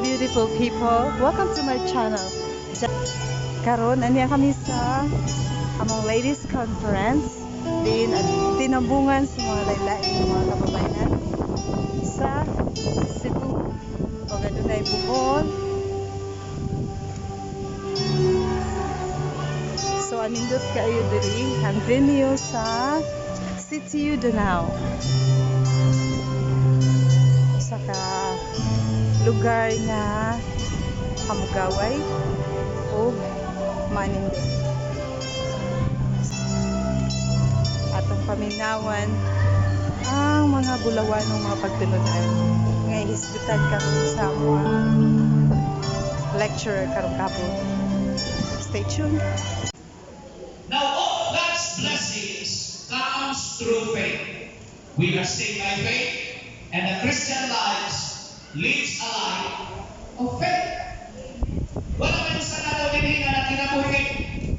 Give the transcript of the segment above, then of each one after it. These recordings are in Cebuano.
Beautiful people! Welcome to my channel. Karon aniya kami sa among ladies conference din at tinambungan sa mga lain-lain ng mga kababayan sa Cebu o adunay Bohol. So anindot kaayo diri ang venue sa CTU Danao. Usa ka lugar nga kamugaway o manindot. Atong paminawan ang mga bulawanong mga pagtulunan nga ihisgutan karon sa mga lecturer karong gabon. Stay tuned. Now, all God's blessings comes through faith. We are saved by faith, and the Christian lives lives a life of faith. Wala man sa nato dinhi nga nakinabuhi.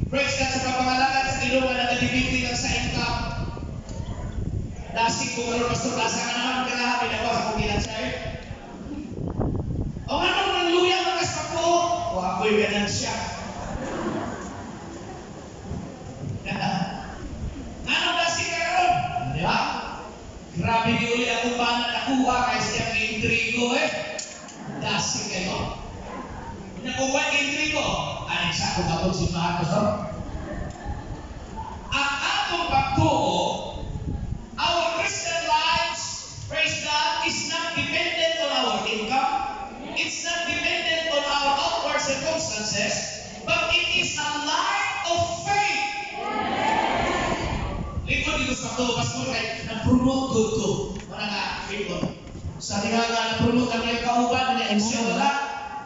Praise God sa kapangalakan sa Ginoo nga nagadepende lang sa income. Dasig ko karon, pastor, asa ka naman kagabi na sa akong ginasay. O nga nang luya mga sa ko, o ako'y ganansya. Anong dasig ka karon? Di ba? Grabe ni uli akong bana nakuha kay siyang intrigo eh. Dasig kayo. Nakuha intrigo. Ay, sa akong katong si Pastor. Ang atong pagtuo, our Christian lives, praise God, is not dependent on our income. It's not dependent on our outward circumstances, but it is a life of faith. Likod dito sa to, pastor, kay na-promote good ko. Wala nga, likod. Sa diha nga na-promote ang iyang kauban, niya siya wala.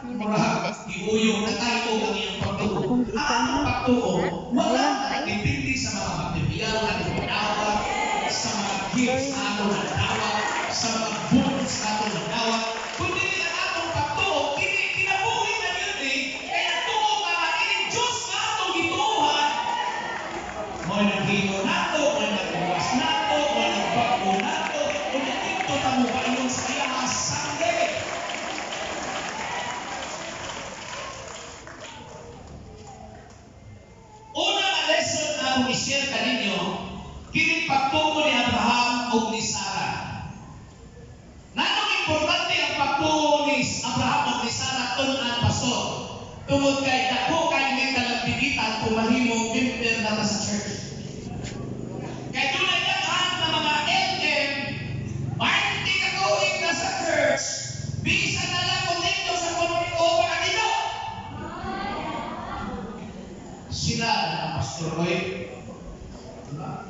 Murag, iuyong na tayo ang iyang pagtuo. Akong giikan, Ang ha? Pagtuo, wala na depende sa mga material na nadawat, sa mga gifts na ato nadawat, sa mga bonus na ato nadawat, kundi ang atong pagtuo, kini kinabuhi na yun eh, kaya nagtuo ka nga kining Diyos nga atong gituohan, mo'y naghimo nato, mo'y nagbuwas nato, mo'y nagbago nato, kung dito ta mo paingon sa iya Sunday. Una nga lesson na akong i-share kaninyo, kining pagtuo ni Abraham ug ni Sarah. Nganong importante ang pagtuo ni Abraham ug ni Sarah tun-an, pastor? Tungod kay dako kay ni kalambigitan kung mahimong member na ta sa church. Kay dunay daghan na mga LM, 20 ka tuig na sa church, bisan na lang kung dito sa konti o pagkatino. Sila na pastor oy. Diba?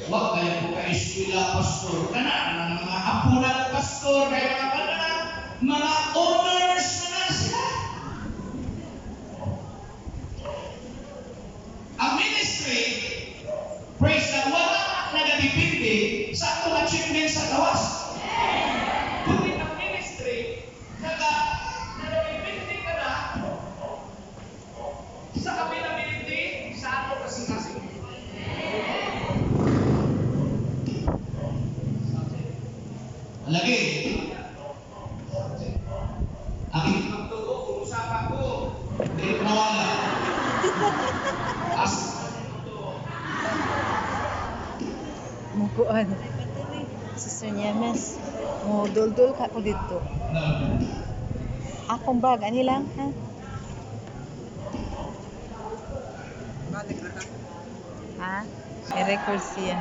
Wag kayo po ka eskwela, pastor. Kana na mga apo na pastor kay mga kana mga owners na na sila. Ang ministry, praise God, wala nagadepende sa atong achievement sa gawas. Kundi ang ministry, nagadepende ka na sa availability sa atong kasing-kasing. Lagi. Aking pagtuo, kung usapan ko, hindi mawala. As Mukuan. Sister Niemes, mo duldul ka ko dito. Akong bag, ani lang, ha? Ha? I-record siya.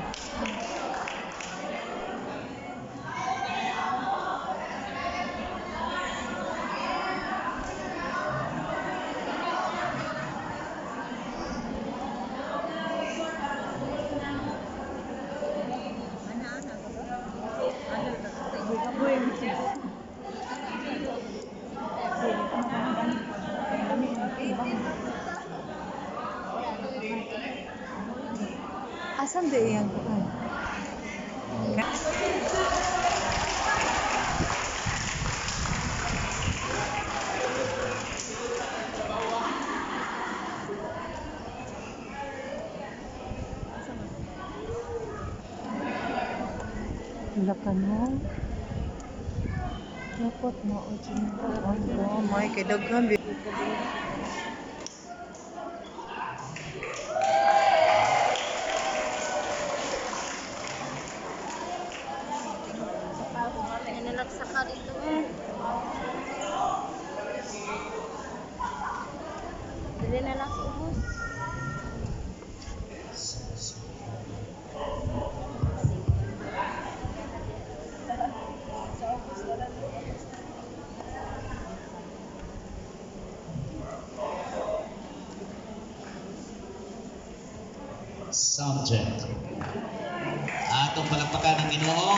Asan di iyang kuan? Wala ka na. Dapat mo oh, my kay daghan. Nanagsaka dito eh. Dili na lang sa ubos. Subject. Atong palakpakan ng Ginoo.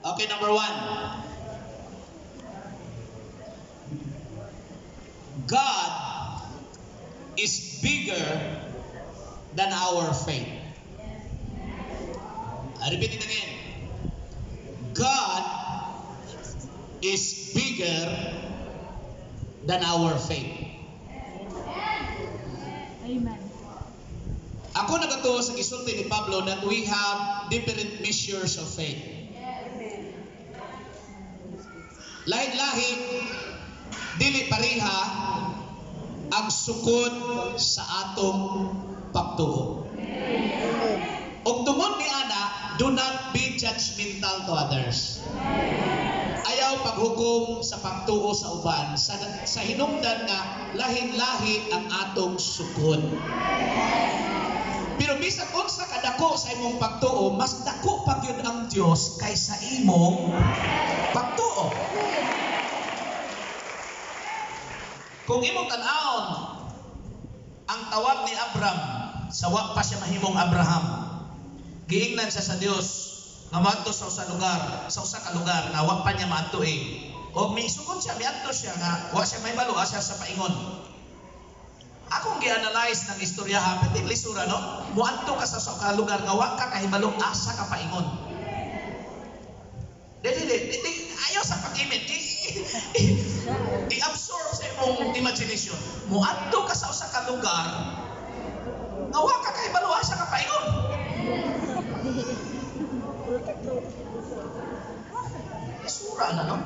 Okay, number one. God is bigger than our faith. I repeat it again. God is bigger than our faith. Amen. Ako nagatuo sa gisulti ni Pablo that we have different measures of faith. Lahi-lahi, dili pareha ang sukod sa atong pagtuo. Ug tungod ni ana, do not be judgmental to others. Ayaw paghukom sa pagtuo sa uban sa hinungdan nga lahi-lahi ang atong sukod. Pero bisan unsa kadako sa imong pagtuo, mas dako pa gyud ang Dios kaysa imong pagtuo. Kung imong tan-awon ang tawag ni Abram sa wa pa siya mahimong Abraham, giingnan siya sa Dios nga moadto sa usa lugar, sa usa ka lugar nga wa pa niya maadto eh. O miisugod siya, miadto siya nga wa siya mahibalo asa sa paingon. Akong gi-analyze ng istorya ha, pwede lisura, no? Muadto ka sa usa ka lugar nga wa ka kahibalo asa ka paingon. Dili, dili, dili, ayaw sa pag-imit. I-absorb sa imong imagination. Muadto ka sa usa ka lugar nga wa ka kahibalo asa ka paingon. Lisura na, no?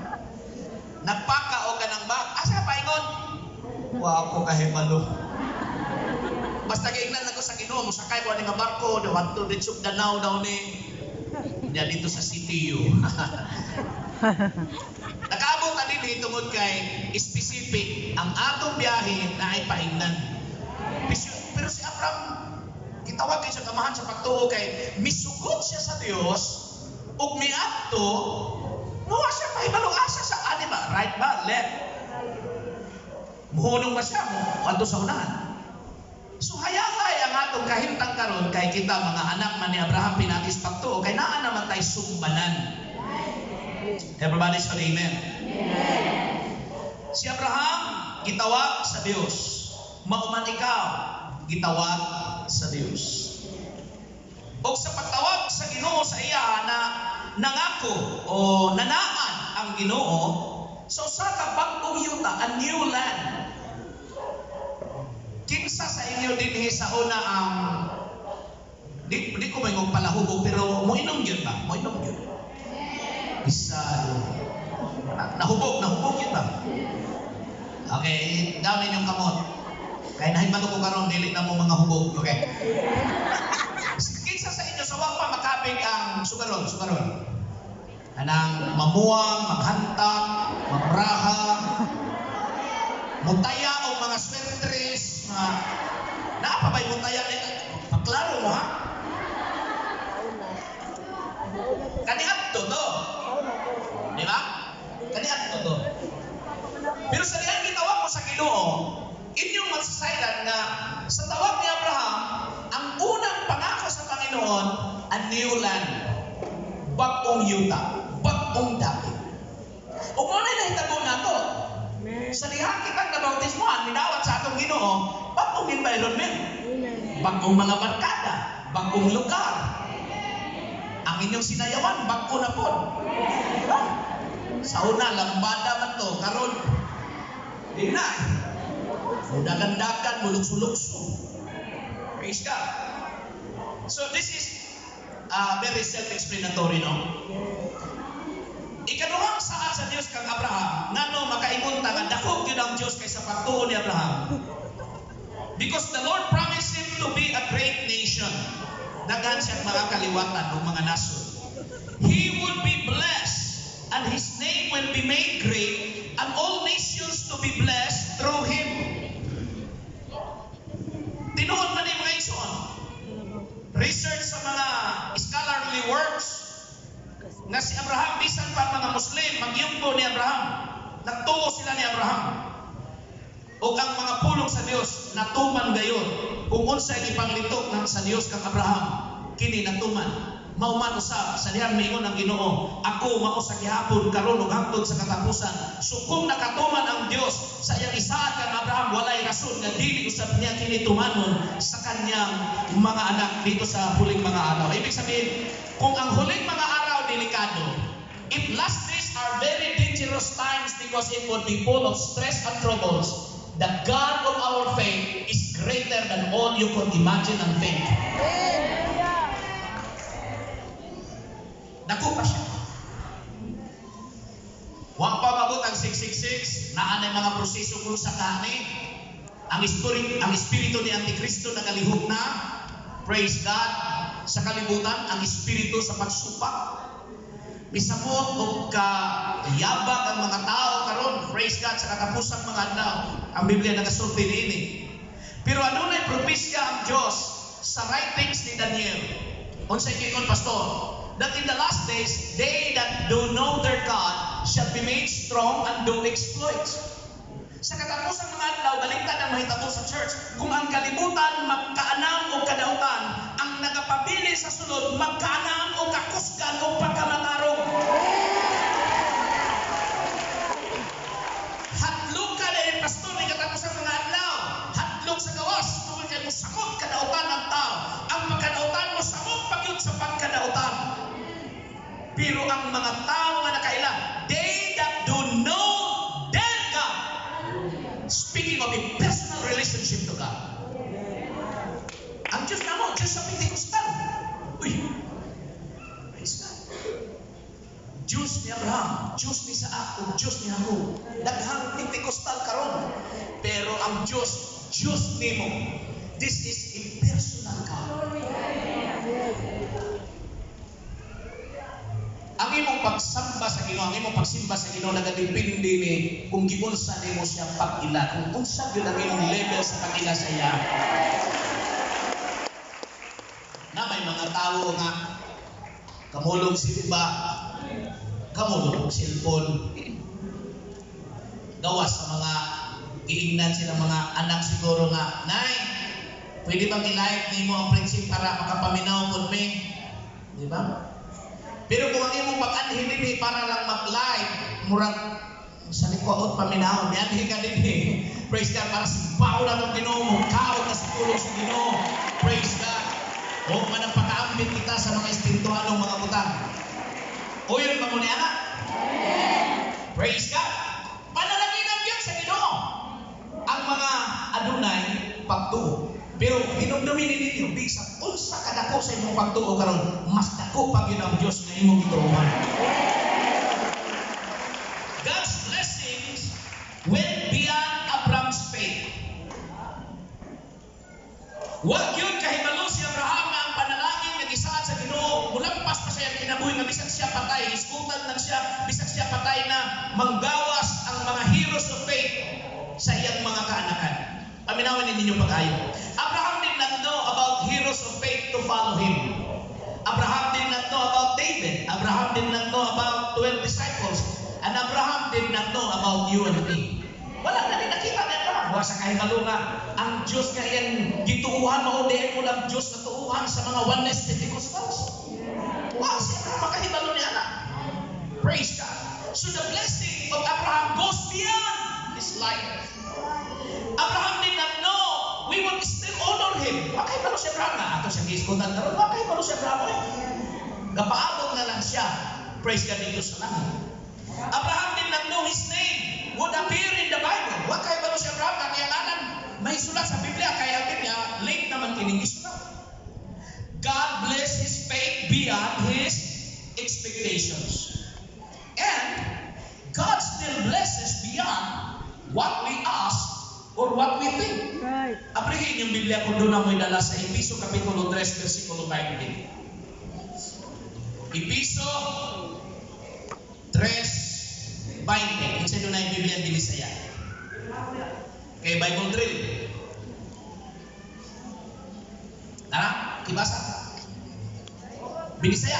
Nagpaka o ka ng bag, asa ka paingon? Wa ko kahibalo. Basta giingnan ako sa Ginoo, mosakay ko ani nga barko, adto didto Danau daw ni. Nya dito sa CTU. Nakaabot ta dinhi tungod kay specific ang atong biyahe na ay paingnan. Pero si Abraham, gitawag kay siya kamahan sa pagtuo kay misugot siya sa Dios ug miadto wa siya pahibalo asa sa ani ba, right ba, left. Muhunong ba siya mo adto sa unahan? So hayahay ang atong kahimtang karon kay kita mga anak man ni Abraham pinaagi sa pagtuo kay naa naman tay sumbanan. Everybody say amen. Si Abraham gitawag sa Dios. Mao man ikaw gitawag sa Dios. Og sa pagtawag sa Ginoo sa iya na nangako o nanaan ang Ginoo sa usa ka bag-ong yuta, a new land. Kinsa sa inyo dinhi sa una ang di ko maingong palahubog pero moinom gyud ba? Moinom gyud. Isa, nahubog, nahubog gyud ba? Okay, dami niyong kamot. Kay nahibalo ko karon dili na mo mga hubog. Okay. Kinsa sa inyo sa wa pa makabig ang sugarol, sugarol. Anang mamuang, maghantak, magraha, mutaya og mga sweatres, mga naa pa ba'y mutaya ni? Paklaro mo ha. Kaniadto to. Di ba? Kaniadto to. Pero sa dihang gitawag mo sa Ginoo, inyong masasayran nga sa tawag ni Abraham, ang unang pangako sa Panginoon, a new land, bag-ong yuta, bag-ong dapit. Ug mao na nahitabo nato. Sa dihang kitang nabautismohan, minawat sa atong Ginoo, bag-ong environment, bag-ong mga barkada, bag-ong lugar. Ang inyong sinayawan, bag-o na po. Diba? Sa una, lambada man to. Karon, di na. Mudagandagan, mulukso-lukso. Praise God. So this is very self-explanatory, no? Ikaduhang saad sa Dios kang Abraham, ngano makaingon ta nga dako gyud ang Dios kaysa pagtuo ni Abraham. Because the Lord promised him to be a great nation. Daghan siyang mga kaliwatan o mga nasod. He would be blessed and his name will be made great and all nations to be blessed through him. Tinuod man ni, mga igsoon. Research sa mga scholarly works nga si Abraham, bisan pa ang mga Muslim magyugbo ni Abraham, nagtuo sila ni Abraham. O ang mga pulong sa Dios natuman gayon. Kung unsay gipanglitok ng sa Dios kang Abraham, kini natuman. Mao man usab sa dihang miingon ang Ginoo, "Ako mao sa gihapon, karon ug hangtod sa katapusan." So kung nakatuman ang Dios sa iyang isaad kang Abraham, walay rason nga dili usab niya kini tumanon sa kanyang mga anak dito sa huling mga araw. Ibig sabihin, kung ang huling mga araw delikado, if last days are very dangerous times because it would be full of stress and troubles, the God of our faith is greater than all you could imagine and think. Dako pa siya. Wa pa mabot ang 666, naa nay mga proseso kung sa kani. Ang espiritu ni Antikristo nagalihok na. Praise God. Sa kalibutan, ang espiritu sa pagsupak. Misamot og kayabag ang mga tao karon. Praise God, sa katapusang mga adlaw. Ang Biblia nagasulti niini. Pero adunay propesya ang Dios sa writings ni Daniel. Unsay giingon, pastor? That in the last days, they that do know their God shall be made strong and do exploits. Sa katapusang mga adlaw, baliktad ang mahitabo sa church. Kung ang kalibutan magkaanam o kadautan, ang nagapabili sa sulod magkaanam o kakusgan o pagkamatarong. Hadlok ka dahil, pastor, ni katapusang mga adlaw. Hadlok sa gawas, tungod kay mosamot kadautan ang tao. Ang pagkadautan mo samot pagyud sa pagkadautan. Pero ang mga tao nga nakaila, they that do know their God. Speaking of a personal relationship to God. Ang Diyos namo, Diyos sa Pentecostal. Uy, praise God. Diyos ni Abraham, Diyos ni Isaac, ug Diyos ni Jacob. Daghang Pentecostal karon. Pero ang Diyos, Diyos nimo. This is a personal God. Ang imong pagsamba sa Ginoo, ang imong pagsimba sa Ginoo nagadepende ni kung giunsa nimo siya pag-ila, kung unsa gyud ang imong level sa pag-ila sa iya. Na may mga tawo nga kamulong simba, kamulong og cellphone. Gawas sa mga giingnan sila mga anak siguro nga, "Nay, pwede bang i-like nimo ang friendship para makapaminaw pud mi?" Di ba? Pero kung ang imong pag-anhi dinhi para lang mag-like, murag sa likuot paminaw, mianhi ka dinhi. Praise God, para simbaon na itong Ginoo mo, kaon na sa pulong sa Ginoo. Praise God. O man ang pakaambit kita sa mga espirituhanong mga butang. Uyon ba mo ni anak? Praise God. Panalangin gyud sa Ginoo ang mga adunay pagtuo. Pero hinumdumin ninyo, bisan unsa kadako sa imong pagtuo karon, mas dako pa gyud ang Dios nga imong gituohan. God's blessings went beyond Abraham's faith. Wa gyud kahibalo si Abraham nga ang panalangin nga gisaad sa Ginoo mulampas pa siya kinabuhi nga bisag siya patay, hisgutan lang siya, bisag siya patay na manggawas ang mga heroes of faith sa iyang mga kaanakan. Paminawin ninyo pag-ayo. Abraham did not know about heroes of faith to follow him. Abraham did not know about David. Abraham did not know about 12 disciples. And Abraham did not know about you and me. Wala na rin nakita ni Abraham. Wa sa kahibalo nga ang Diyos nga iyang gituuhan mao diay mo lang Diyos na tuuhan sa mga Oneness Pentecostals. Wa si Abraham makahibalo ni ana. Praise God. So the blessing of Abraham goes beyond his life. Abraham did not know we would still honor him. Wa kahibalo si Abraham nga ato siyang gihisgutan karon. Wa kahibalo si Abraham eh. Gapaabot na lang siya. Praise God, dito sa langit. Abraham did not know his name would appear in the Bible. Wa kay balo si Abraham ang iyang ngalan mahisulat sa Biblia, kay ang Biblia late naman kining isulat. God blessed his faith beyond his expectations. And God still blesses beyond what we ask or what we think. Abrihin yung Biblia kung doon na mo'y dala sa Episo Kapitulo 3, versikulo 20. Episo 3, 20. Kinsa doon na yung Biblia ang Binisaya? Okay, Bible drill. Tara, kibasa. Binisaya.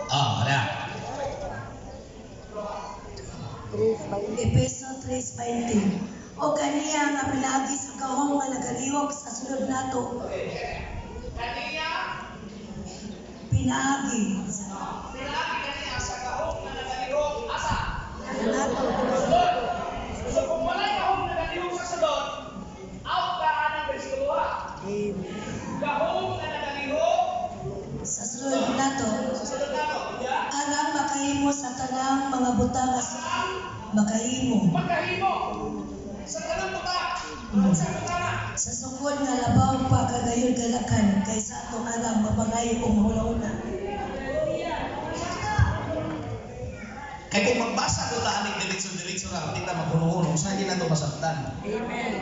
Ah, wala. Epeso 3:20. O kaniya nga pinaagi sa gahom nga nagalihok sa sulod nato. Kaniya, Pinaagi sa pinaagi kaniya sa gahom nga nagalihok asa? Nato. Sulod. So kung walay gahom nga nagalihok sa sulod, out ka anang bersikulo ha. Amen. Gahom nga nagalihok sa sulod nato sa sulod nato. Yeah? Alang makahimo sa tanang mga butang nga makahimo Makahimo sa tanang butang. Sa butang. Sa sukod nga labaw pa kagayon galakan kaysa atong alam mapangayo o mahuna-huna. Kay kung magbasa ko ta aning diretso-diretso ra, di ta maghuno-huno, sa di na to masabtan. Amen.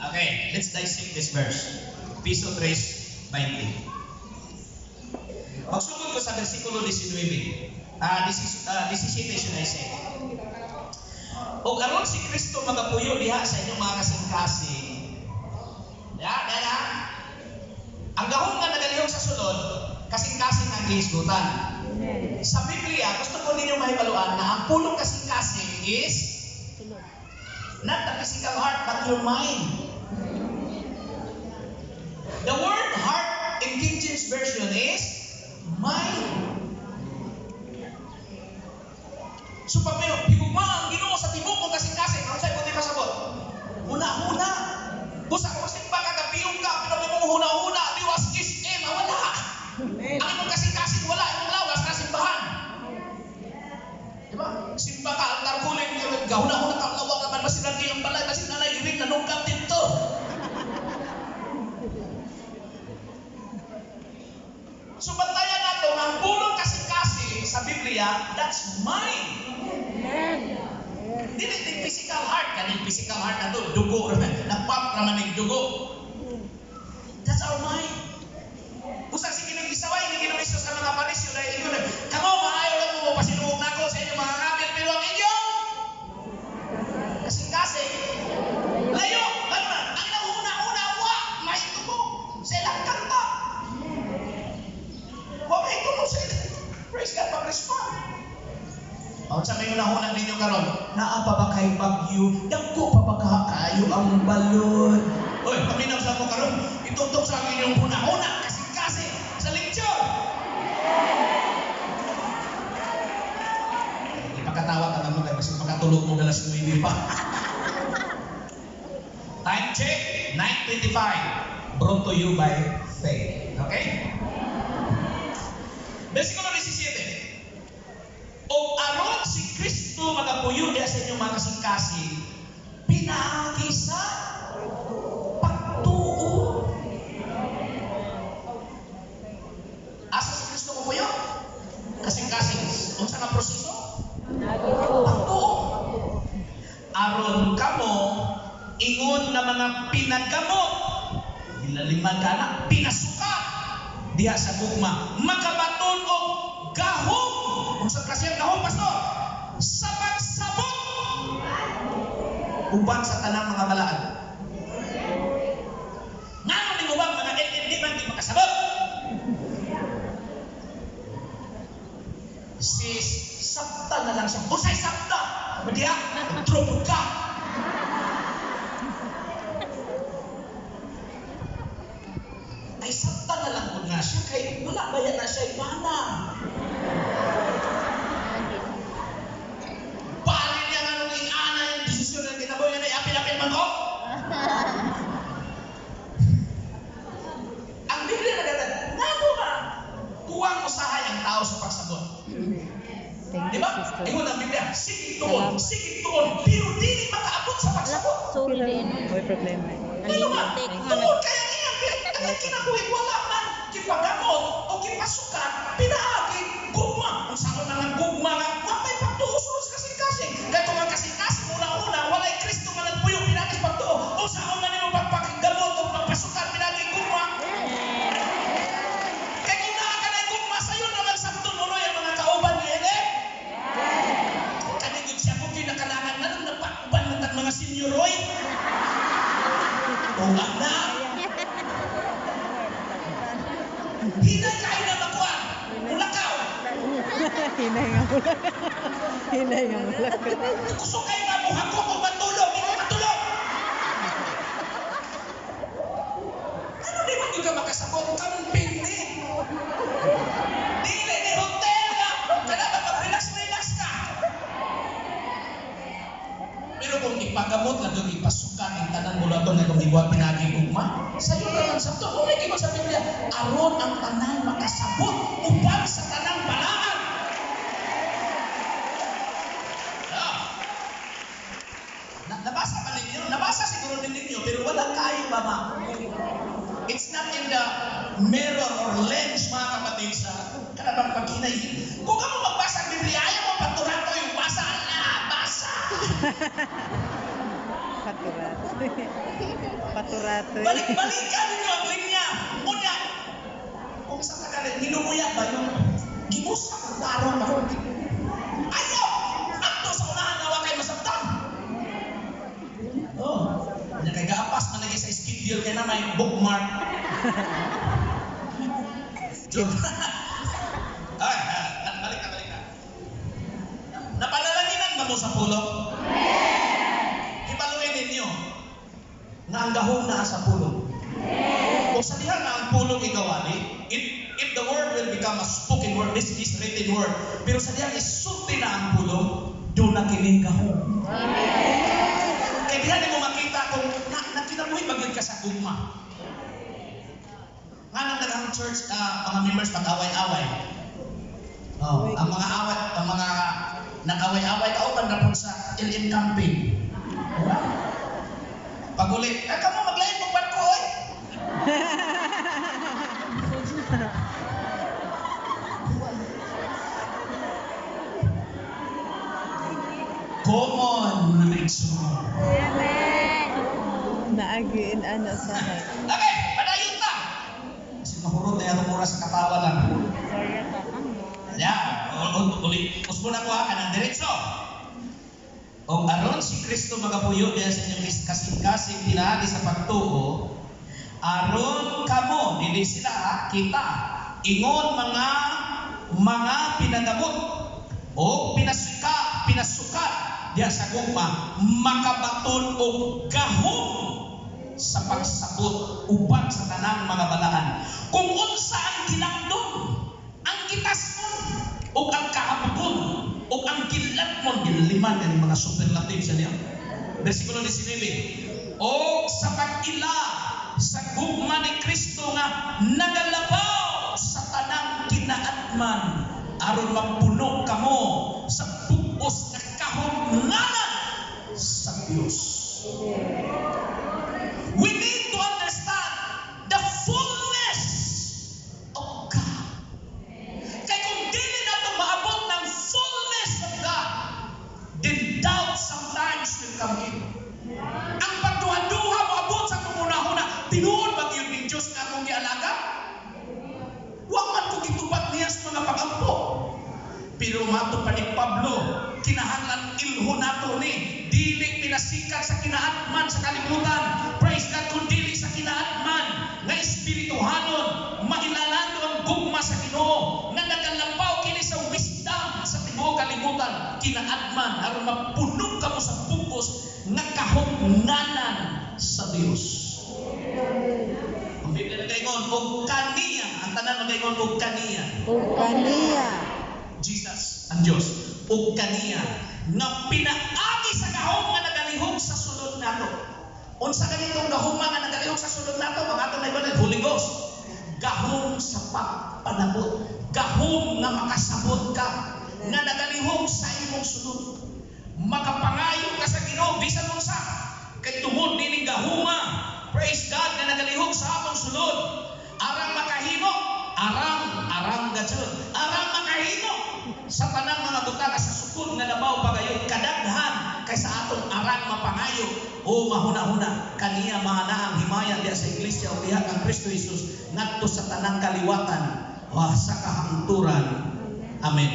Okay, let's dissect this verse. Episo 3:20. Magsugod ko sa versikulo 19. Ah, 17 should I say. O karon si Kristo magapuyo diha sa inyong mga kasing-kasing. Ya, ya, Ang gahom nga nagalihok sa sulod, kasing-kasing ang gihisgutan. Amen. Sa Biblia, gusto ko ninyo mahibaluan na ang pulong kasing-kasing is not the physical heart, but your mind. The word "heart" in King James Version is mind. So pag may higugma ang Ginoo sa tibuok kong kasing-kasing, ano sa imong pasabot? Huna-huna. Busa kung simba ka, kapiyong ka, pero imong huna-huna, liwas SM, wala. Amen. Ang imong kasing-kasing wala, imong lawas na simbahan. Di ba? Simba ka, ang tarpaulin, gahuna-huna ka, lawak naman, masinag ang balay, masinag na iring, nanungkap dito. So bantayan nato nga ang pulong kasing-kasing sa Biblia, that's mind. Amen. Yes. Dili din physical heart, kaning physical heart na to, dugo, nagpump naman ng dugo. That's our mind. Busa si Ginoong gisaway ni Ginoong Hesus sa mga Pariseo dahil ingon, "Kamo maayo lang mo pasinuog nako sa inyong mga kapil, pero ang inyong kasing-kasing layo." Ano na? Ang nahuna-una wa mahitubo sa ilang kanta. Wa mahitubo sa ilang, praise God, pag-respond. Unsa may unahuna ninyo karon? Naa pa ba kay bagyo? Dagko pa ba ka kayo ang balon? Oy, paminaw sa mo karon. Itutok sa akin yung huna-huna kasing-kasing sa lecture. Ipakatawa ka naman kay kasi makatulog mo alas 9 pa. Time check, 9:25. Brought to you by faith. Okay? Versikulo 17. O aron si Kristo magapuyo diha sa inyong mga kasing-kasing, pinaagi sa pagtuo. Asa si Kristo mupuyo? Kasing-kasing. Unsa nga proseso? Pagtuo. Aron kamo ingon nga mga pinagamot, gilaliman ka na, pinasuka diha sa gugma, makabaton og gahom. Unsa klase ang gahom, pastor? Sa pagsabot uban sa tanang mga balaan. Ngano ning ubang mga LMD man di makasabot? Sis, sabta na lang siya. Usay sabta! Madiha, nagtrupod ka! Ay, sabta na lang po nga siya, kay wala ba yan na siya ibana? Bali niya nga nung ingana yung desisyon ng kinabuhi niya na iapil-apil man ko? Ang Biblia nagatan, nga ba? Thank Di you, ba? sister. Ingon ang Biblia, sige tuon, Salamat. Sige tuon, pero dili makaabot sa pagsabot. Sorry din. May problema. Ngano nga, Take nga tungod kaya niya, kaya kinabuhi, wala man gipagamot o gipasukat, pinaagi, gugma. Kung saan na nga gugma nga, wa may pagtuo sulod sa kasing-kasing. Kaya kung ang kasing-kasing una-una, walay Kristo nga nagpuyo, pinaagi sa pagtuo. O saan man nimo pagpagamot o pagpasukat, pinaagi gugma. Kaya kung naa ka na gugma, sayo naman sabton unoy ang mga kauban ni Ele. Kanigod siya kung kinakalangan na nung napauban ng tag mga senyor, oy. O na. Hinay kayo na makuha. Mulakaw. Hinay nga mula. Hinay nga mula. Gusto kayo nga muhako kung matulog. Hindi matulog. Ano di man yung ka makasabot? Camping ni. Dili ni hotel ka. Kailangan mag-relax-relax ka. Pero kung ipagamot lang yung ipasukan ang tanan mo lang nga kung iwa pinagi gugma, sayo naman sa to. Kung may sa Biblia, aron ang tanan makasabot uban sa tanang balaan. Ah. Nabasa ba ninyo? Nabasa siguro din ninyo, pero wala kayo ba ma? It's not in the mirror or lens, mga kapatid, sa kanabang paghinay. Kung kamo magbasa ang Biblia, ayaw mo paturato yung basa. Ah, basa! Paturato. Paturato. Balik-balikan ninyo ang linya. Unya, kung sa Tagalog, hinumuya ba yung gibusa ang tarong ako? Ayaw! Adto sa unahan na wa kay masabtan. Oh, nya kay gaapas man lagi sa schedule kay na may bookmark. Joke. Ay, ah, balik na, balik na. Napanalanginan ba mo sa pulong? Hibaluin ninyo nga ang gahom naa sa pulong. Kung sa diha nga ang pulong igawali, if the word will become a spoken word, this is written word, pero sa diha isulti na ang pulong, doon na kining gahom. Kaya diha nimo makita kung na, nakinabuhi ba gyud ka sa gugma. Nga nang daghang church, mga members pag-away-away. Oh, ang mga awat, ang mga nag-away-away kauban na po sa LM camping. Diba? Pag-ulit, eh kamo maglain mo barko oy. Common mga igsoon. Naagiin ano sa akin. Okay, padayon ta. Kasi mahurot na yung oras sa katawa lang. Yeah, uli. Usbo na ko ha, kanang diretso. O aron si Kristo magapuyo diya sa inyong kasing-kasing pinaagi sa pagtuo, aron kamo, dili sila ha, kita, ingon mga pinagamot o pinasukat diya sa gugma, makabaton og gahom sa pagsabot uban sa tanang mga balaan. Kung unsa ang gilangdon, ang gitaspon, ug ang kahabogon, ug ang gilatmon, gilaliman ang mga superlative sa niya. Versikulo 19. O sa pag-ila sa gugma ni Kristo nga nagalabaw sa tanang kinaatman, aron mapuno kamo sa bug-os nga kahunganan sa Dios. We need to understand the fullness of God. Kaya kung dili nato maabot ng fullness of God, then doubt sometimes will come in. Ang pagduha-duha moabot sa atong hunahuna, tinuod ba gyud ning Dios nga akong gialaga? Wa man ko gitubat niya sa mga pagampo. Pero mato pa ni Pablo, kinahanglan ilho nato ni dili pinasikat sa kinaatman sa kalibutan. Praise God, kung dili sa kinaatman nga espirituhanon, mailalando ang gugma sa Ginoo nga nagalabaw kini sa wisdom sa tibuok kalibutan, kinaatman aron mapuno kamo sa bug-os nga kahugnanan sa Dios. Ang Biblia nagaingon og kaniya, ang tanan nagaingon og kaniya. Ug kaniya. Jesus, ang Dios, ug kaniya nga pinaagi sa gahom nga nagalihok sa sulod nato. Unsa ganitong gahom nga nagalihok sa sulod nato? Mga atong naibalay, Holy Ghost. Gahom sa pagpanabot, gahom nga makasabot ka, nga nagalihok sa imong sulod. Makapangayo ka sa Ginoo bisan unsa kay tungod nining gahuma, praise God, nga nagalihok sa atong sulod. Arang makahimo, arang arang gajud. Arang makahimo sa tanang mga butang sa sukod nga labaw pagayon kadaghan kaysa atong arang mapangayo o mahuna-huna. Kaniya mahanaang himaya diha sa iglesia o diha kang Kristo Jesus ngadto sa tanang kaliwatan o sa kahangturan. Amen.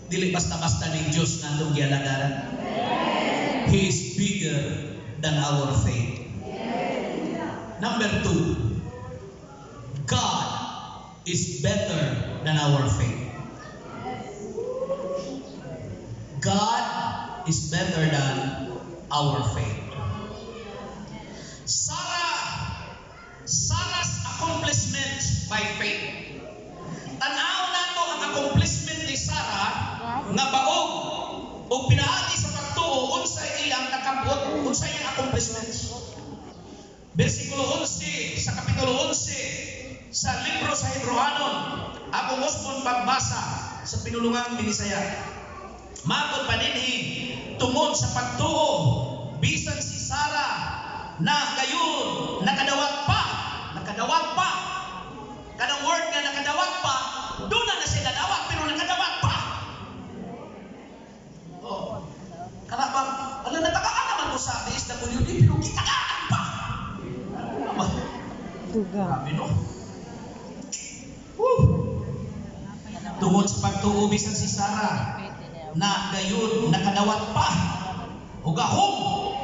Dili basta-basta ning Dios nga atong gialagaran. He is bigger than our faith. Number two, God is better than our faith. God is better than our faith. Sarah's accomplishment by faith. Tan-aw nato ang accomplishment ni Sarah nga baog o pinaagi sa pagtuo, unsay iyang nakabot, unsay iyang accomplishments. Versikulo 11 sa Kapitulo 11 sa libro sa Hebreohanon, akong usbon pagbasa sa Pinulungang Binisaya. Matod pa dinhi, tungod sa pagtuo, bisan si Sara na gayon nakadawat pa, nakadawat pa. Kanang word nga nakadawat pa, doon na na siya nadawat pero nakadawat pa. Oh. Kana bang, ano, natakaan naman ko sa DSWD pero gitagaan pa. Ano ba? Duga. Grabe, no? Woo! Tungod sa pagtuo, bisan si Sarah na gayon nakadawat pa o gahom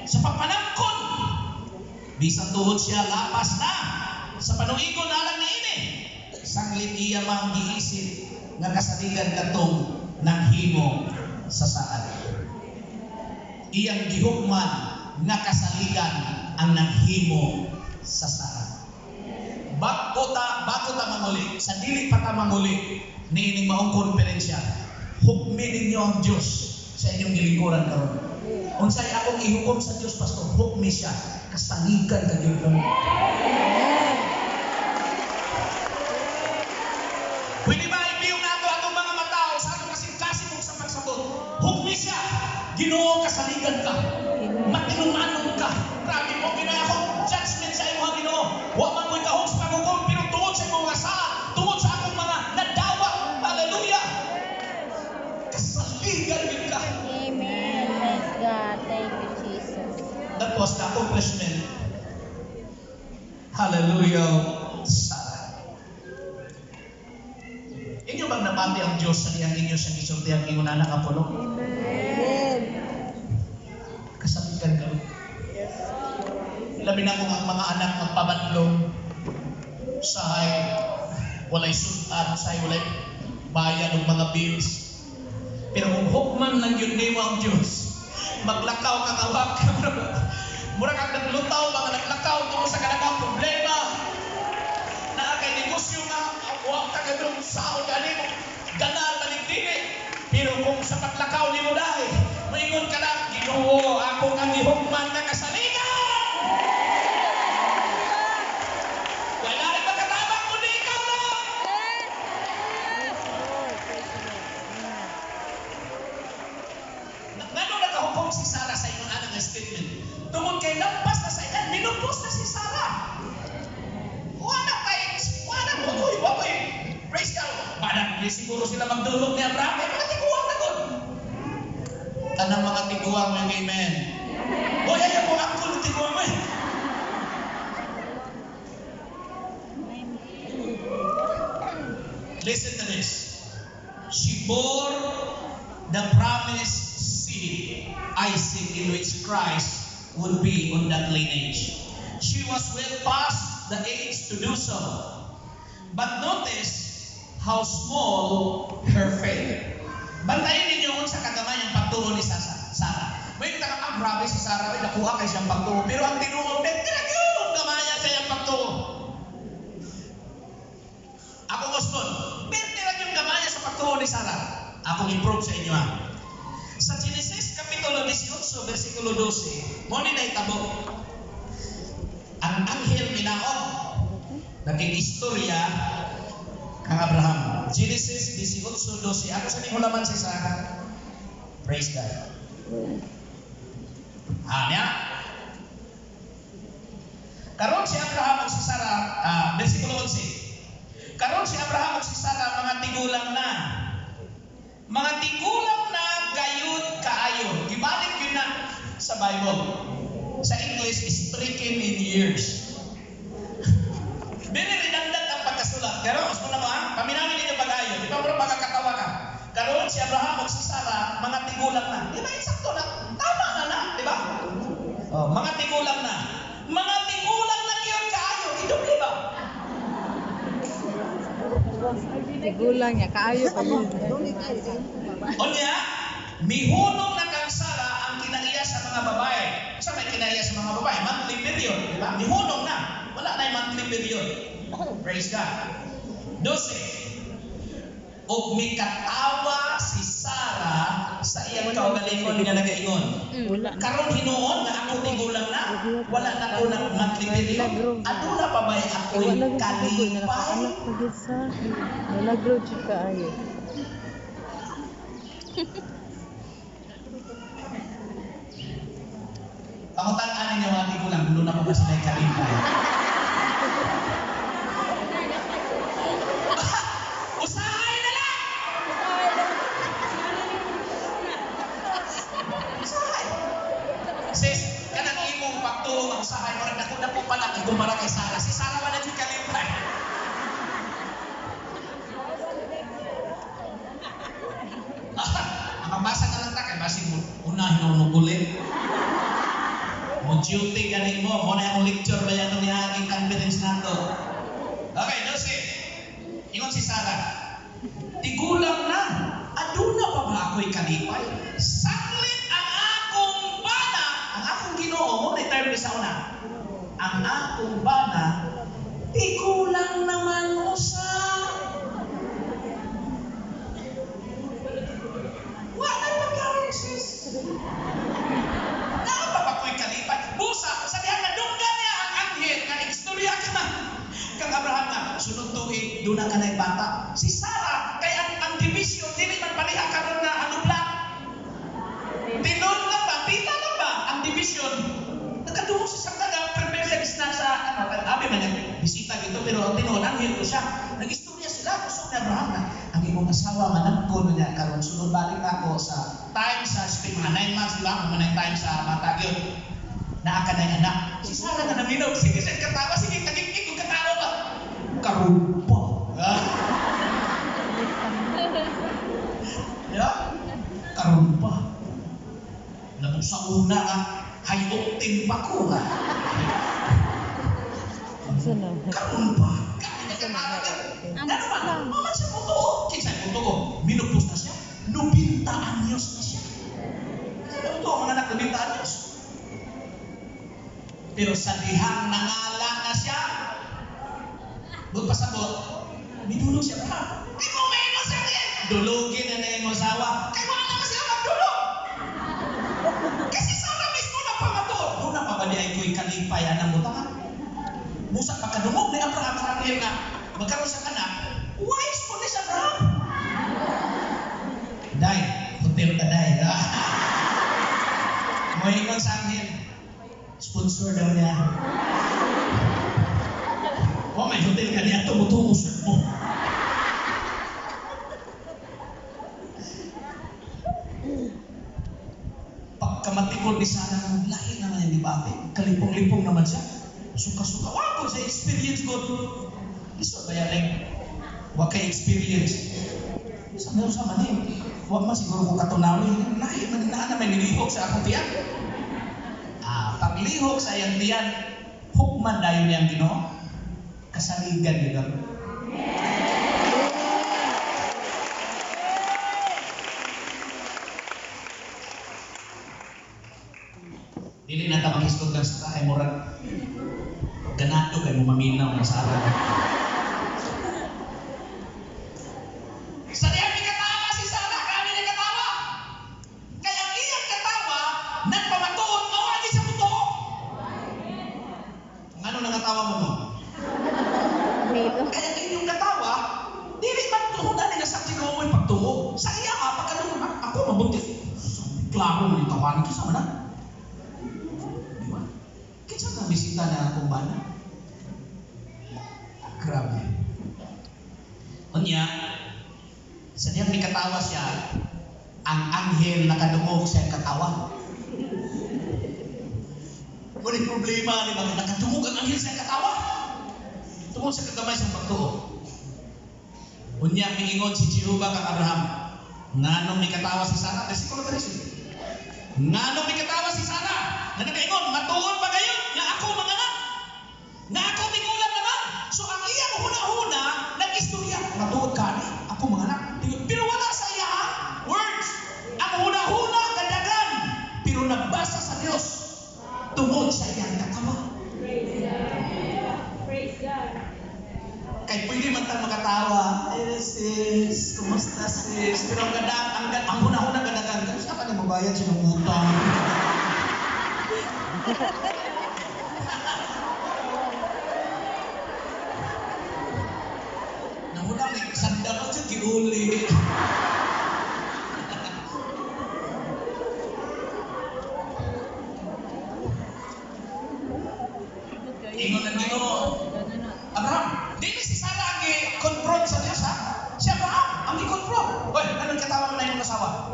sa pagpanangkon, bisan tuhod siya lapas na sa panuigon alang niini, sanglit iya mang giisip nga kasaligan katong naghimo sa saad. Iyang gihukman nga kasaligan ang naghimo sa saad. Bago ta manguli, sa dili pa ta manguli niining maong konferensya, hukmi ninyo ang Dios sa inyong gilingkuran karon. Unsay akong ihukom sa Dios, pastor? Hukmi siya. Kasaligan ka gyud mo. Pwede ba ipiyong nato atong mga mata o sa atong kasing-kasing ug sa pagsabot? Hukmi siya. Ginoo, kasaligan ka. Matinumanon ka. Grabe mo gina akong judgment sa imong Ginoo. Wa man ko'y kahog sa paghukom pero tungod sa imong mga sala, tungod sa akong mga nadawat. Hallelujah. Kasaligan gyud ka. Amen. Praise God. Thank you, Jesus. That was the accomplishment. Hallelujah. Sarah. Inyo bang nabati ang Diyos sa diyang inyo siyang gisulti ang ingon anak nga puno? Amen. Kasaligan ka. Labi na kung ang mga anak magpabadlong, usahay walay sudan, usahay walay bayad og mga bills. Pero kung hukman lang yun nimo ang Diyos, maglakaw ka kawak, mura kang naglutaw, mga naglakaw tungod sa kanang problema. Naa kay negosyo nga, wa ka gadong saon gani mo, ganar balig dili. Pero kung sa paglakaw nimo dai, moingon ka lang, "Ginoo, ako kang gihukman nga kasaligan. Wala rin magkatabang kundi ikaw lang." Yes, Lord. Praise the Lord. Amen. Ngano nakahukom si Sarah sa ingon anang statement? Tungod kay lampas na sa edad, minupos na si Sarah. Wala kay, wala mo koy, wa koy. Praise God. Parang di siguro sila magdulog ni Abraham, kay mga tiguang na gud. Tanang mga tiguang ng amen. Hoy, ay ako angkol ng tiguang mo eh. Listen to this. She bore the promised seed, Isaac, in which Christ would be on that lineage. She was well past the age to do so. But notice how small her faith. Bantayan ninyo kung sa kagamay ang pagtuo ni Sarah. May kita ka, ah, grabe si Sarah, ay nakuha kay siyang pagtuo. Pero ang tinuod, yung gamaya sa iyang pagtuo. Ako gusto, pero lang yung gamaya sa pagtuo ni Sarah. Akong improve sa inyo ha. Sa Genesis Kapitulo 18, versikulo 12, mo ni nahitabo. Ang anghel minaog, naging istorya Kang Abraham. Genesis 18:12. Ako sa ning hulaman si Sarah. Praise God. Ah, niya. Karon si Abraham ug si Sarah, versikulo 11. Karon si Abraham ug si Sarah mga tigulang na. Mga tigulang na gayud kaayo. Gibalik yun na sa Bible. Sa English, "stricken in years." Very redundant ang pagkasulat. Pero, gusto na mo ha? Paminawin ninyo pag-ayo. Di ba mo pagkakatawa ka? Karon si Abraham ug si Sarah, mga tigulang na. Di ba insakto na? Tama na na, di ba? Oh, mga tigulang na. Mga tigulang na gyud kaayo. Idoble ba? Tigulang niya, kaayo pa mo. Unya, mihunong na kang Sarah ang kinaiya sa mga babae. Sa may kinaiya sa mga babae, monthly period, di ba? Mihunong na. Wala na yung monthly period. Praise God. 12. Ug mikatawa si Sarah sa iyang kaugalingon nga nagaingon. Wala na. Karon hinuon nga ako tigulang na, wala na ko ng monthly period. Aduna pa ba ako'y Wala gyud sa tugoy na kalipay? nakaanak pa gyud sa nalagro jud kaayo. Pangutan-an ninyo mga tigulang, duna pa ba sila kalipay? Usahay na lang! Usahay. Sis, kanang imong pagtuo nga usahay, murag dako-dako pa lang ikumpara kay Sarah. Si Sarah wala jud kalipay. Ah, mabasa na lang ta kay basin mo unahin mo kulit. Mo duty gani mo, mo na akong lecture ba yan itong niaging conference nato. Okay, 12. Ingon si Sarah, "Tigulang na, aduna pa ba ako'y kalipay? Sanglit ang akong bana," ang akong Ginoo, mo na term sa una. "Ang akong bana, tigulang naman usa." Wala pagkain, sis. Naa pa ba ko'y kalipay? Busa, sa diha nga dunggan niya ang anghel nga istorya ka kang Abraham nga sunod tuig duna ka na'y bata. Si Sarah kay ang division dili man paliha karon nga ano black. Tinuod lang ba? Tita lang ba ang division? Nagkadungog sa sakta nga prepare siya bisna sa ano, abi man niya bisita dito pero ang tinuod anghel ko siya. Nag-istorya sila kusog ni Abraham na ang imong asawa managko niya karon sunod balik ako sa time sa spring mga 9 months, di ba? Mga 9 times sa bata gyud. Naa ka na anak. Si Sarah na naminog. Sige siya katawa. Sige, kagigig kung katawa ba? Karon pa. Ah. Di ba? Karon pa. Labog sa una nga, high octane pa ko ha. Unsa na? Karon pa. Kami katawa ka. Ano ba? Maman siya mo. Kinsa mo tuo? Minupos na siya. 90 anyos na siya. Ano to mga anak 90 anyos? Pero sa dihang nangala na siya, doon pasabot, midulog siya Abraham. Di mo may mo sa akin! Dulugin na na yung asawa. Kaya wala na siya magdulog! Kasi sana mismo na pamatuod. Doon na pa ba di ay ko'y kalipay anang butangan? Musa pagkadungog ni Abraham sa anghel nga magkaroon sa anak, wise po ni si Abraham. Day, hotel ka day. Moingon sa anghel, sponsor daw niya. Oh, may hotel ka niya, tumutungo sa mo. Pagkamatikol ni Sarah, lahi naman yung debate. Kalipong-lipong naman siya. Suka-suka. Wa ko sa experience ko. Lisod ba yan eh? Wa kay experience. Sa meron sa manin. Wa man siguro ko katunawi. Lahi man na na may nilihok sa akong tiyan. Ah, paglihok sa iyang tiyan, hukman dayon niyang Ginoo. Kasaligan yun lang. Dili na ta maghisgot kang sa kay murag ganado kay mo maminaw na Sara. Sa diyang katawa si Sara, kami ni katawa. Kaya ang iyang katawa, nagpamatuod, mawagi sa totoo. Ang ano nangatawa mo mo? Kaya ang inyong katawa, dili pagtuo. Sa iya ha, pagkalungkot, ako mabuntis. Klaro ni tawanan kinsa man na. Di ba? Kinsa na bisita na akong bana? Grabe. Unya, sa diyang mikatawa siya, ang anghel nakadungog sa iyang katawa. Ngunit problema ni mga nakadungog ang anghel sa iyang katawa. Tungod sa kagamay sa pagtuo. Unya, miingon si Jehovah kang Abraham, nganong mikatawa si Sarah? Versikulo 13. Nganong mikatawa si Sarah? Nga nakaingon, matuon ba kayo nga ako manganak? Nga ako tigulang naman? So ang iyang huna-huna, nag-istorya, matuod ka ni, ako manganak. Pero wala sa iyang words. Ang huna-huna, kadagan. Pero nagbasa sa Dios tungod sa iyang katawa. Praise God. Praise God. Kay pwede man tang makatawa. Eh, sis, kumusta sis? Pero ang gadag, ang huna-huna kadagan, kamusta ka na mabayad sa iyong utang? Nahuna, may sandal ko siya, giuli. Ingon ang Ginoo. Abraham, dili si Sarah ang gi-confront sa Dios ha. Si Abraham ang gi-confront. Oy, anong katawa mo na imong asawa?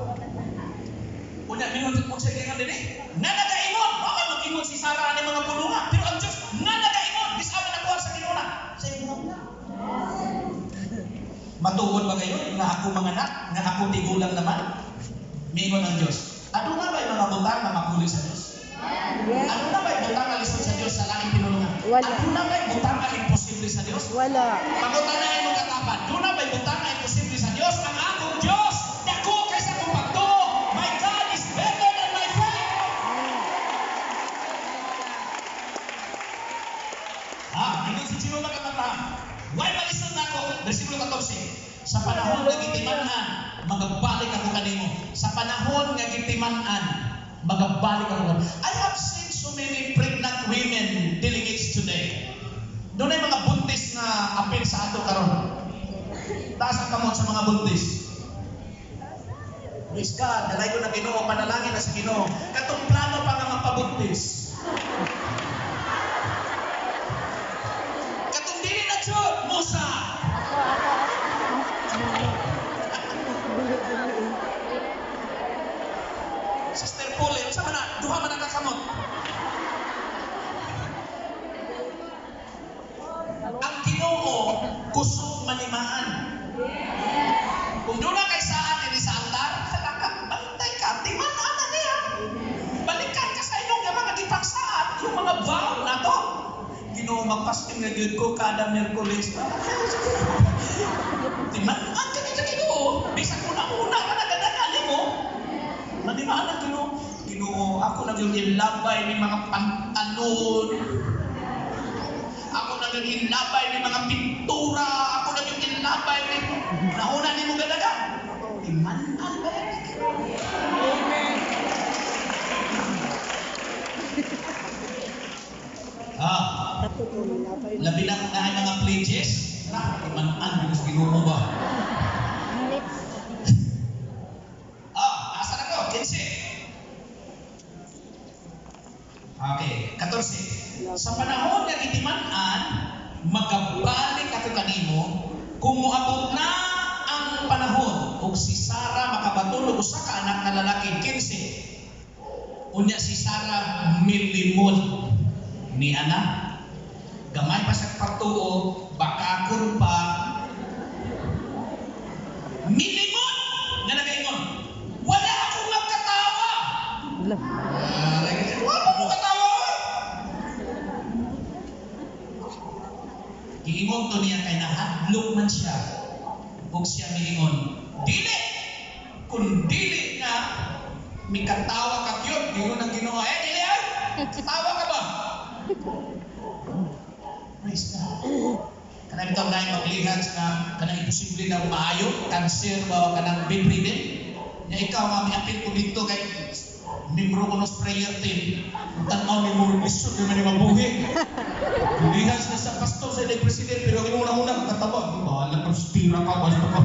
Unya mingon mo sa ingon dinhi. Nga nagaingon, wa man mag-ingon si Sarah ani mga pulunga, pero ang Dios nga nagaingon, bisan man nakuha sa Ginoo na. Sa imong na. Matuod ba kayo nga ako manganak, nga ako tigulang naman? Miingon ang Dios. Aduna ba'y mga butang na mapuli sa Dios? Yes. Aduna ba'y butang nga lisod sa Dios sa laing pinulungan? Wala. Aduna ba'y butang nga imposible sa Dios? Wala. Pangutana imong katapat, duna ba'y butang nga imposible sa Dios? Ang akong Dios, dako kaysa akong pagtuo. My God is better than my faith. Ah, ingon si Jehovah kang Abraham. Why malisod na ako? Versikulo 14. Sa panahon nga gitiman-an, magabalik ako kanimo. Sa panahon nga gitiman-an, magabalik ako kanimo. I have seen so many pregnant women delegates today. Doon ay mga buntis na apil sa ato karon. Taas ang kamot sa mga buntis. Praise God, dalay ko na Ginoo, panalangin na sa Ginoo. Katong plano pa nga magpabuntis. Katong dili na jud, Musa. Ako, ako, ako. Dili, dili. Sister Paul, unsa man na? Duha man ang kakamot. Ang Ginoo kusog manimaan. Kung doon na kay saan diri sa altar, halaka, bantay ka, timan-an na niya. Balikan ka sa inyong mga gipangsaad, yung mga vow na to. Ginoo, magpasting na gyud ko kada Miyerkules. Timan-an ka sa Ginoo. Bisan una-una ka nagadagan mo. Manimaan ang Ginoo. Ginoo, ako na yung ilabay ni mga pantalon. Ako na yung ilabay ni mga pintura. Ako na yung ilabay ni... Nauna ni mo gadaga. Timan-an ba yan ni Ginoo? Amen. Ah, labi na kung naay mga pledges. Na, timan-an yun sa Ginoo ba? Ah, asa na ko? 15. Okay, 14. Sa panahon nga gitiman-an, magabalik ako kanimo kung moabot na ang panahon ug si Sarah makabaton og usa ka anak nga lalaki. 15. Unya si Sarah milimod ni anak. Gamay pa sa pagtuo, bakakon pa. Milimod nga nagaingon. Wala akong magkatawa. Wala. Ah, wala mo katawa. Oy. Giingon to niya kay nahadlok man siya. Ug siya miingon, dili kun dili nga mikatawa ka gyud, giingon ang Ginoo, eh dili ay. Tawa ka ba? Praise God. Kanang bitaw na maglihat nga kanang imposible na maayo, cancer ba o kanang bedridden. Nya ikaw nga miapil ko dito kay membro ko nos prayer team. Tan-aw ni mo lisod naman ni mabuhi. Lihas na sa pastor sa ilang president pero ang una-una katawa, bahala ka, tira ka, basta ka.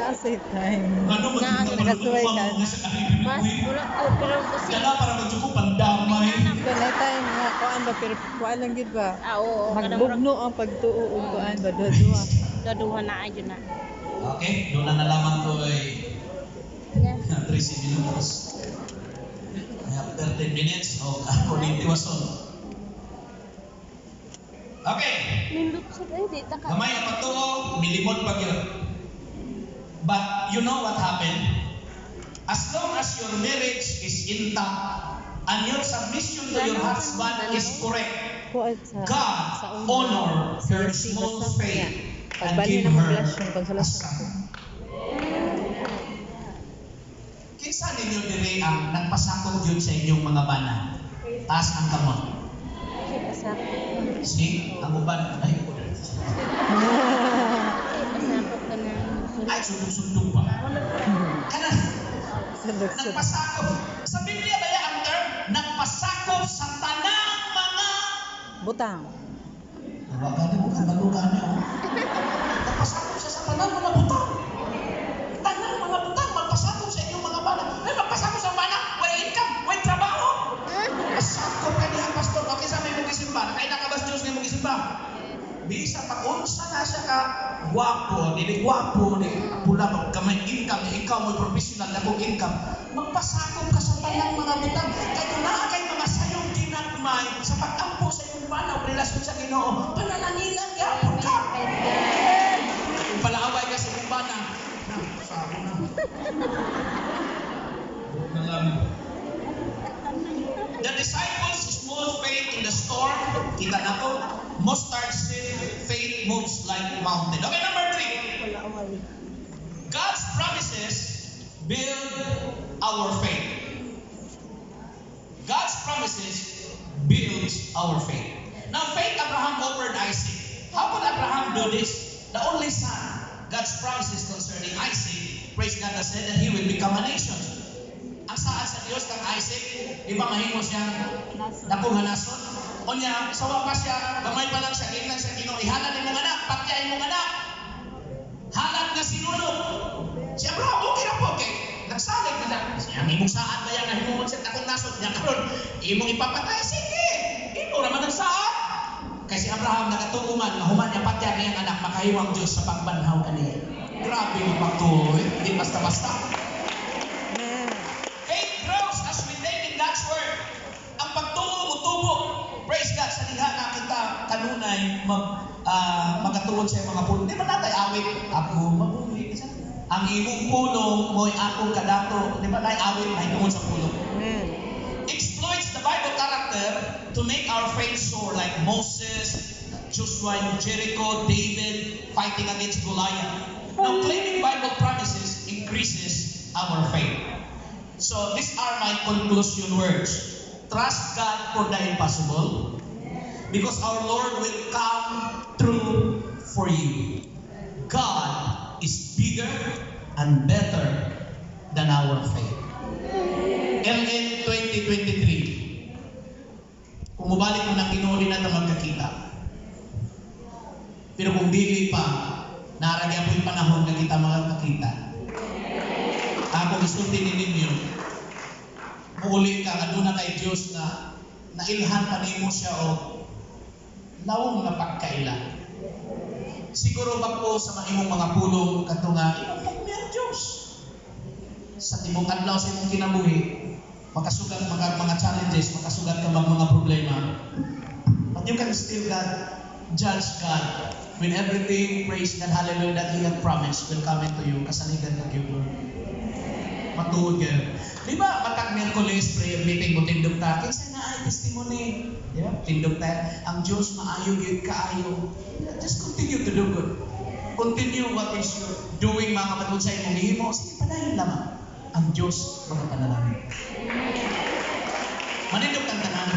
Naa sa time. Ano man Na- yung Nakasuway ka. sa Caribbean Mas uy. wala ko pero kasi Dala para magjuko pandamay. Wala time nga kuan ba, pero kuan lang gid ba. Ah, oo, kanang murag Magbugno ang pagtuo ug kuan ba, duha-duha. duha na ayun na. Okay, doon na nalaman ko ay Yes. 13 minutos. I have 13 minutes o ako ni Tiwason. Okay. Nindot sa ay di ta ka. Gamay ang pagtuo, milimod pag yun. But you know what happened? As long as your marriage is intact and your submission to your husband is correct, Kuan sa God sa una. Honor her Si small basta faith niya. and Pagbali give na her mong a konsolasyon son. ako. Kinsa ninyo diri ang nagpasakop yun sa inyong mga bana? Taas ang kamot. Pasakop. See? Ang uban, ay, Pasakop ka na. Ay, sundog-sundog pa. Kana, Sundog-sundog. Nagpasakop. Sa Biblia ba ang term? Nagpasakop sa tanang mga Butang. Wa gani mo kabalo gani oh. Nagpasakop siya sa tanang mga butang. Tanang mga butang magpasakop sa inyong mga bana. Ay, magpasakop sa bana, way income, way trabaho. Pasakop ka niya, pastor. Okay, sa may mong gisimba. Nakaila ka ba sa Diyos nga mong gisimba? Bisa pag unsa na siya ka gwapo, dili gwapo, di pula pag gamay income, di ikaw mo professional na kong income, magpasakop ka sa tanang mga butang. Kay kung naa kay mga sayong ginagmay sa pag-ampo sa imong bana o relasyon sa Ginoo, panalanginan gyapon ka. Kung palaaway ka sa imong bana, na, sabo na. Na lang. The disciples' small faith in the storm, kita na to, mustard seed faith moves like mountain. Okay, number three. God's promises build our faith. God's promises builds our faith. Now, faith Abraham offered Isaac. How could Abraham do this? The only son. God's promises concerning Isaac, praise God, has said that he will become a nation. Ang saad sa Dios kang Isaac, di ba mahimo siyang dako nga nasod? Unya, sawa pa siya, gamay pa lang siya, giingnan siya Ginoo, ihalad imong anak, patya imong anak. Halad nga sinunog. Si Abraham, okay ra po, okay. Nagsalig na siya. Siya, ang imong saad ba yan, nahimuon siya dakong nasod niya karon, imong ipapatay, sige. Imo raman ang saad. Kay si Abraham nakatuo man, mahuman niya patya niyang anak, makahiwang Diyos sa pagbanhaw kaniya. Grabe mo pagtuo, eh. Hindi basta-basta. Amen. Faith grows as we take in God's word. Ang pagtuo mo tubo. Praise God sa diha nga kita kanunay magatuon sa mga pulong. Di ba natay awit? Ako mabuhi. Ang imong pulong mo'y akong kadato. Di ba nay awit ay tungod sa pulong? Amen. Exploits the Bible character to make our faith soar like Moses, Joshua in Jericho, David fighting against Goliath. Now, claiming Bible promises increases our faith. So, these are my conclusion words. Trust God for the impossible because our Lord will come through for you. God is bigger and better than our faith. LN 2023. Kung mubalik mo ng Ginoo, di na ta magkakita. Pero kung dili pa, naa ra gyapoy panahon nga kita magkakita. Ako gisulti ni ninyo, muuli ka nga doon na kay Dios nga nailhan pa nimo siya o lawom nga pagkaila. Siguro bag-o sa imong mga pulong kadto nga imong pugmi ang Dios. Sa tibok adlaw sa imong kinabuhi, makasugat mga challenges, makasugat ka mga problema. But you can still God, judge God when everything, praise God, hallelujah, that He had promised will come into you. Kasaligan ka gyud, Lord. Matuod kayo. Di ba, matag Miyerkules, prayer meeting mo tindog ta, kinsa na ay testimony. Di ba? Tindog ta, ang Diyos maayo gyud kaayo. Just continue to do good. Continue what is you doing, mga kapatid, sa imong gihimo. Sige, padayon lamang. Ang Diyos magapanalangin. Manindog kang tanan.